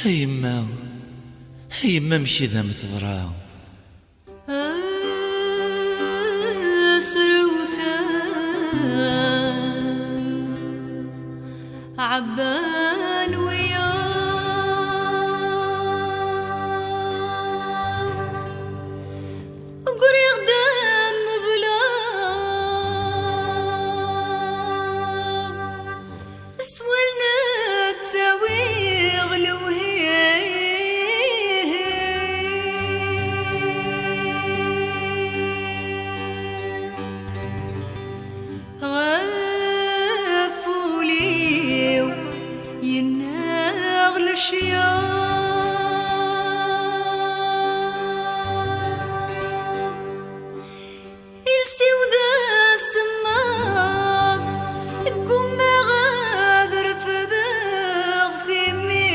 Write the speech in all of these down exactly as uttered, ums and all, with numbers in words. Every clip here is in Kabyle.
A yemma, a yemma, amek i d am-teḍra? Asrewtan ɛebban wiyaḍ, ggriɣ-d am ublaḍ. S wallen ad ttawiɣ lewhi. Ɣef wul-iw yenneɣ lecyaḍ. Iles-iw d asemmaḍ, ggummaɣ ad refdeɣ timmi.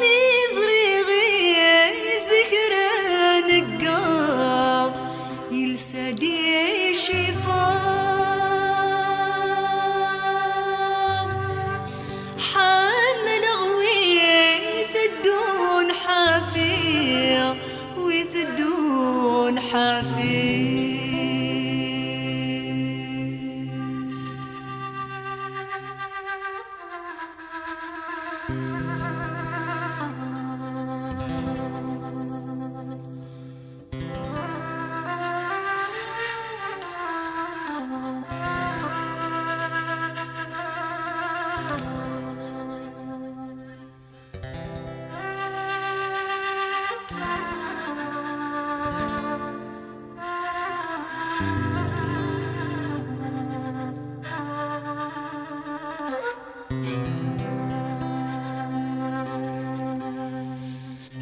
Mi ẓriɣ i zik ara neggeḍ, yelsa-d icifaḍ. Ḥemmleɣ wi teddun ḥafi, wi teddun ḥafi.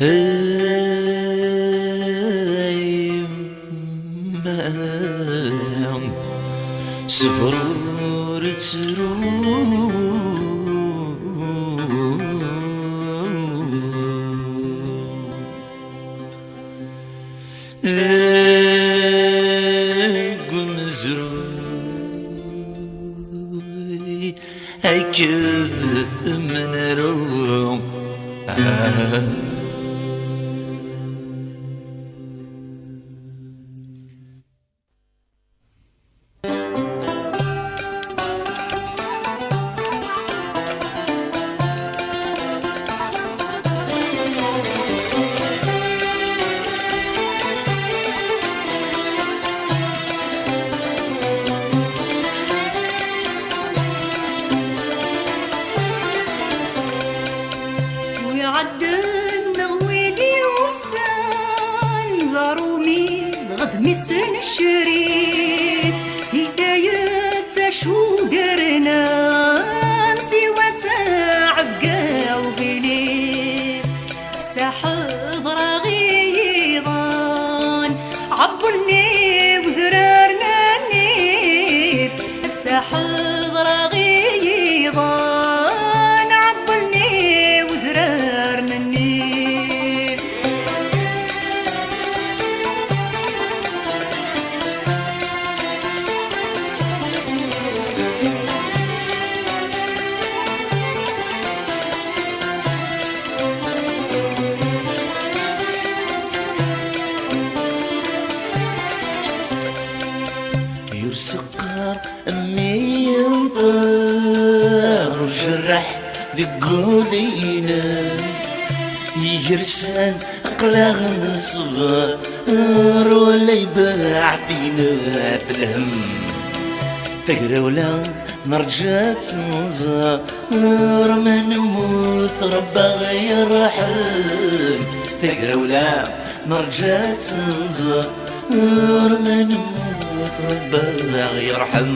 Ay, ma, sber ur ttru. Deg umezruy akken menru. Wi iɛedden neɣ win yusan, d aṛumi neɣ d mmi-s n Ccrif, di tayet acu d-rnan siwa ttɛebga uɣilif. Ass-a ḥeḍreɣ i yiḍan, ɛewwlen i wedrar n nnif. Ass-a ḥeḍreɣ i yiḍan, ɛewwlen i wedrar n nnif. Yers qqar mi yenṭer ujerreḥ deg wul-inem. Igersan aql-aɣ neṣber, wala ibeɛɛed-inem at lhem. Tagrawla nerǧa ad tenẓer, ma nemmut Rebbi aɣ-yerḥem. Tagrawla nerǧa ad tenẓer, ma nemmut Rebbi aɣ-yerḥem.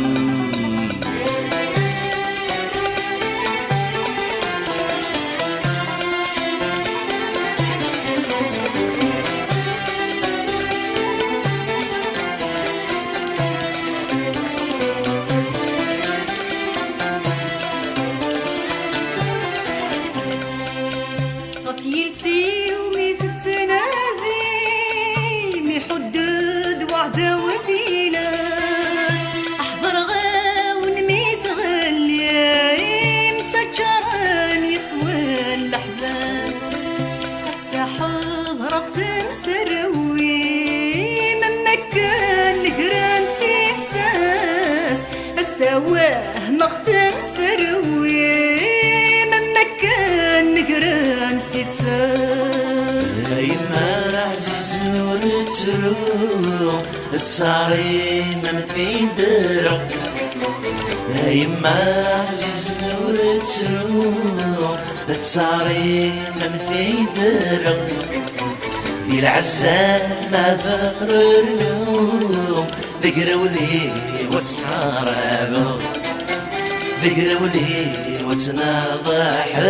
Leḥbas. Ass-a ḥeḍreɣ temserwin, am akken negrent tissas. Ass-a wehmeɣ temserwin, am akken negrent tissas. A yemma ɛzizen ur nettru, ttṣarim am tidra. A yemma ɛzizen ur nettru, ttṣarim am tidra. Di lɛezza ma d rnu, deg rewli-w ad ttḥarabeɣ, deg rewli-w ad ttnaḍaḥeɣ.